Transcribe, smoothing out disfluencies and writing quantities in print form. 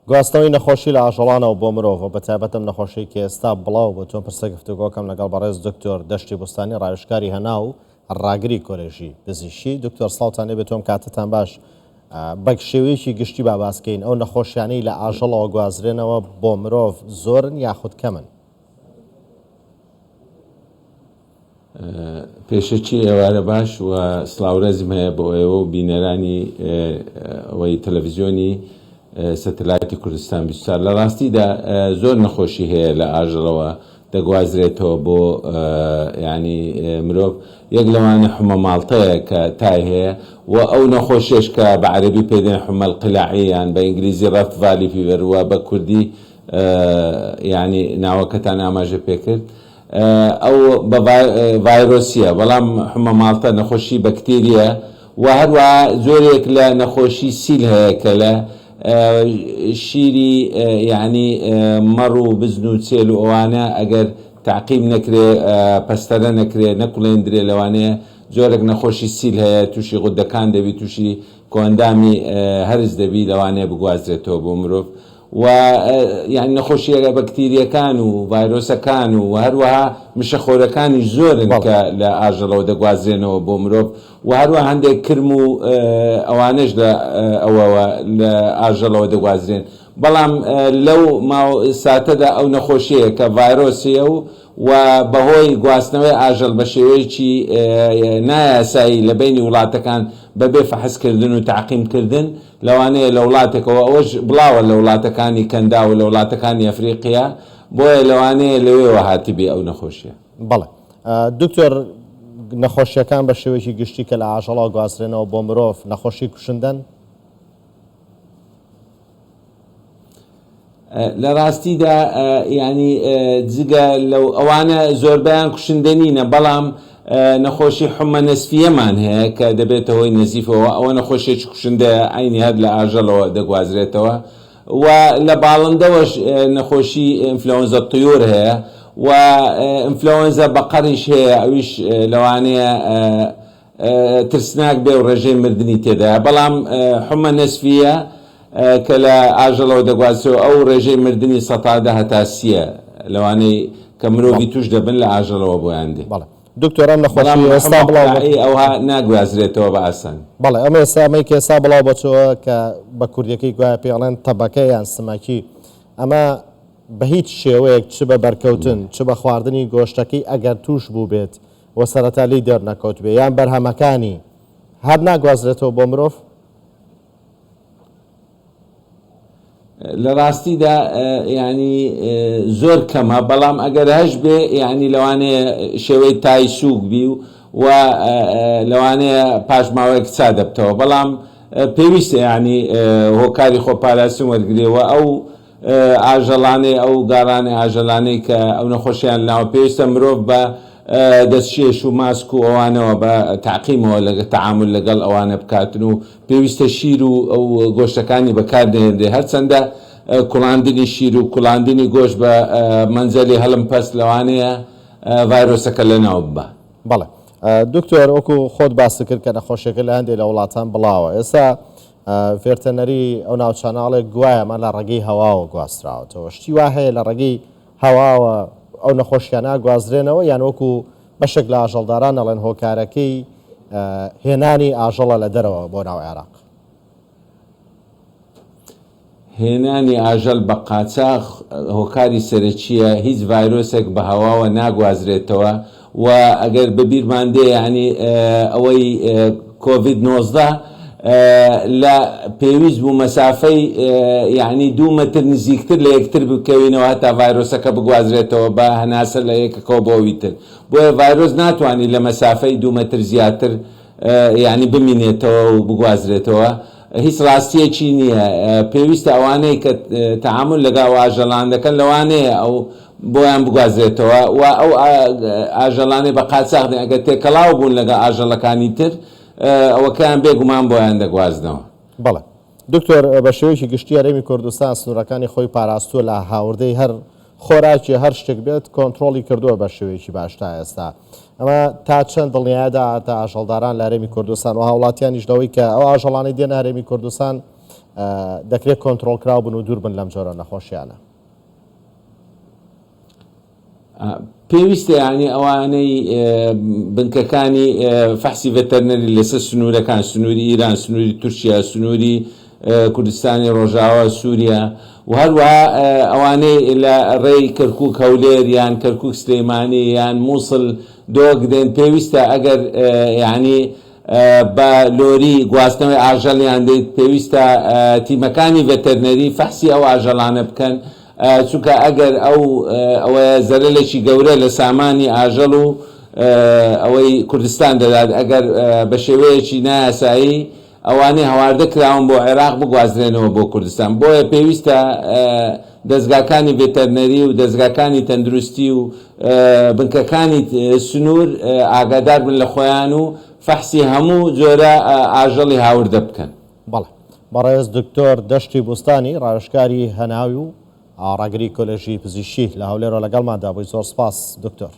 گواستنەوەی نەخۆشی لە ئاژەڵانەوە بۆ مرۆڤ و بەتایبەت ئەم نەخۆشیەی کە ئێستا بڵاو بۆتەوە پرسە گفتوگۆکەم لەگەڵ بەڕێز دکتۆر دەشتی بوستانی ڕاوێژکاری هەناو و ڕاگری کۆلێژی پزیشکی دکتۆر سڵاوتان لێبێت و ئەم کاتەتان باش بە شێوەیەکی گشتی با باس کەین ئەو نەخۆشیانەی لە ئاژەڵەوە گوازرێنەوە بۆ مرۆڤ زۆرن یاخود کەمن؟ پێشەکی ئێوارە باش و سڵاورێزم هەیە بۆ ئێوە و بینەرانی ئەوەی تەلەڤزیۆنی سەتەلایتی کوردستان 24. لە ڕاستیدا زۆر نەخۆشی هەیە لە ئاژەڵەوە دەگوازرێتەوە بۆ یانی مرۆڤ، یەک لەوانە حمە ماڵتەیە کە تای هەیە و ئەو نەخۆشیەش کە بە عەرەبی پێی دەڵێن حمە القلاعی یان بە ئینگلیزی Rift Valley fever و بە کوردی یانی ناوەکەتان ئاماژە پێکرد ئەو بە ڤایرۆسیە، بەڵام حمە ماڵتە نەخۆشی بەکتێریە و هەروەها جۆرێک لە نەخۆشی سیل هەیە کە لە شیری یانی مەڕ و بزن و چێل و ئەوانە ئەگەر تەعقیم نەکرێ پەستەرە نەکرێ نەکوڵێندرێ لەوانەیە جۆرێک نەخۆشی سیل هەیە تووشی غودەکان دەبی تووشی کۆئەندامی هەرس دەبی لەوانەیە بگوازرێتەوە بۆ مرۆڤ و یانی نەخۆشییە بەکتیرییەکان و ڤایرۆسەکان و هەروەها مشەخۆرەکانیش زۆرن کە لە ئاژەڵەوە دەگوازرێنەوە بۆ مرۆڤ و هەروەها هەندێک کرم و ئەوانەش لە ئەوەوە لە ئاژەڵەوە دەگوازرێن بەڵام لەو ماو ساتەدا ئەو نەخۆشیەیە کە ڤایرۆسیە و و بەهۆی گواستنەوەی ئاژەڵ بە شێوەیەکی نایاسایی لە بەینی وڵاتەکان بەبێ فەحسکردن و تەعقیمکردن لەوانەیە لە وڵاتێکەوە، ئەوەش بڵاوە لە وڵاتەکانی کەنداو و لە وڵاتەکانی ئەفریقیا، بۆیە لەوانەیە لەوێوە هاتبێ ئەو نەخۆشیە. بەڵێ دکتۆر، نەخۆشیەکان بە شێوەیەکی گشتی کە لە ئاژەڵەوە گواسترێنەوە بۆ مرۆڤ، نەخۆشی کوشندەن؟ لە ڕاستیدا یانی جگە لەو ئەوانە زۆربەیان کوشندە نینە بەڵام نەخۆشی حمە نەسفیەمان هەیە کە دەبێتە هۆی نەزیفەوە ئەوە نەخۆشیێکی کوشندەیە عەینی هەر لە ئاژەڵەوە دەگوازرێتەوە و لە باڵندەوەش نەخۆشی ئینفلۆنزە طیور هەیە و ئینفلۆنزە بەقەریش هەیە ئەویش لەوانەیە ترسناک بێ و ڕێژەی مردنی تێدایە، بەڵام حمە نەسفیە کە لە ئاژەڵەوە دەگوازرێتەوە ئەو ڕێژەی مردنی سەتا دە هەتا سییە لەوانەی کە مرۆڤی توش دەبن لە ئاژەڵەوە بۆیان دێ. بەڵێ دکتۆر ئەم بەڵام نەخۆشیەی ئێستا حمە بڵاو بە. قلاعی ئەوها ناگوازرێتەوە بە ئاسانی. بەڵێ ئەم ئێستا ئەمەی کە ئێستا بڵاو بۆتەوە کە بە کوردیەکەی گوایە پێی ئەڵێن تەبەکە یان سمەکی ئەمە بە هیچ شێوەیەک چ بە بەرکەوتن چ بە خواردنی گۆشتەکەی ئەگەر توش بووبێت و سەرەتا لێی دەرنەکەوتبێ یان بەرهەمەکانی هەر ناگوازرێتەوە بۆ مرۆڤ؟ لە ڕاستیدا یانی زۆر کەمە بەڵام ئەگەر هەش بێ یانی لەوانەیە شێوەی تای سووک بی و لەوانەیە پاش ماوەیەک چا دەبتەوە بەڵام پێویستە یانی هۆکاری خۆپاراستن وەرگرێ و ئەو ئاژەڵانەی ئەو گاڕانەی ئاژەلانەی کە ئەو نەخۆشیان ناوە پێویستە مرۆڤ بە دەستکێش و ماسک و ئەوانەوە بە تەعقیمەوە لەگە تەعامول لەگەڵ ئەوانە بکاتن و پێویستە شیر و ئەو گۆشتەکانی بەکار نەهێنرێ هەرچەندە کوڵاندنی شیر و کوڵاندنی گۆشت بە مەنجەلی هەڵم پەست لەوانەیە ڤایرۆسەکە لەناو ببا. بەڵێ دکتۆر وەکو خۆت باست کرد کە نەخۆشیەکە لە هەندێک لە وڵاتان بڵاوە ئێستا ڤێرتەنەری ئەو ناوچانە ئەڵێ گوایە ئەمە لە ڕێگەی هەواوە گواستراوەتەوە شتی وا هەیە لە ڕێگەی هەواوە ئەو نەخۆشیانە گوازرێنەوە یان وەکو بەشێک لە ئاژەڵداران ئەڵێن هۆکارەکەی هێنانی ئاژەڵە لە دەرەوە بۆ ناو عێراق؟ هێنانی ئاژەڵ بە قاچاخ هۆکاری سەرەکییە، هیچ ڤایرۆسێک بە هەواوە ناگوازرێتەوە و ئەگەر بە بیرمان دێ یانی ئەوەی کۆڤید 19 لە پێویست بوو مەسافەی یانی دوو مەتر نزیکتر لە یەکتر بکەوینەوە هەتا ڤایرۆسەکە بگوازرێتەوە بە هەناسە لە یەکەکەوە بۆ ئەوی تر بۆیە ڤایرۆس ناتوانی لە مەسافەی دوو مەتر زیاتر یانی بمینێتەوە و بگوازرێتەوە هیچ ڕاستیەکی نییە پێویستە ئەوانەی کە تەعامول لەگەڵ ئەو ئاژەڵان دەکەن لەوانەیە ئەو بۆیان بگوازرێتەوە و ئەو ئاژەڵانەی بە قاچاخ دێن ئەگەر تێکەڵاو بوون لەگەڵ ئاژەڵەکانی تر ئەوەکەیان بێ گومان بۆیان دەگوازنەوە. بەڵێ دکتۆر بە شێوەیەکی گشتی هەرێمی کوردستان سنوورەکانی خۆی پاراستووە لە هاوردەی هەر خۆراکی هەر شتێک بێت کۆنترۆڵی کردووە بە شێوەیەکی باش تا ئێستا ئەمە تا چەند دڵنیایە داهاتە ئاژەڵداران لە هەرێمی کوردستان و هاوڵاتیانیش لەوەی کە ئەو ئاژەڵانەی دێنە هەرێمی کوردستان دەکرێت کۆنترۆڵکراو بن و دوور بن لەم جۆرە نەخۆشیانە؟ پێویستە یانی ئەوانەی بنکەکانی فەحسی ڤێتەرنەری لەسەر سنوورەکان، سنووری ئیران، سنووری تورکیا، سنووری کوردستانی ڕۆژاوا، سووریا و هەروەها ئەوانەی لە ڕێی کەرکووک هەولێر یان کەرکووک سلیمانی یان مووسڵ دۆک دێن پێویستە ئەگەر یانی بە لۆری گواستنەوەی ئاژەڵیان دێت پێویستە تیمەکانی ڤێتەرنەری فەحسی ئەو ئاژەڵانە بکەن چونکە ئەگەر ئەو ئەوەیە زەرەلێکی گەورە لە سامانی ئاژەڵ و ئەوەی کوردستان دەدات ئەگەر بە شێوەیەکی نایاسایی ئەوانەی هەواردە کراون بۆ عێراق بگوازرێنەوە بۆ کوردستان بۆیە پێویستە دەزگاکانی ڤێتەرنەری و دەزگاکانی تەندروستی و بنکەکانی سنوور ئاگادار بن لە خۆیان و فەحسی هەموو جۆرە ئاژەڵی هاوردە بکەن. بەڵێ بەڕێز دکتۆر دەشتی بوستانی ڕاوێژکاری هەناوی و ڕاگری کۆلێژی پزیشکی لە هەولێرەوە لەگەڵماندا بووی زۆر سپاس دکتۆر.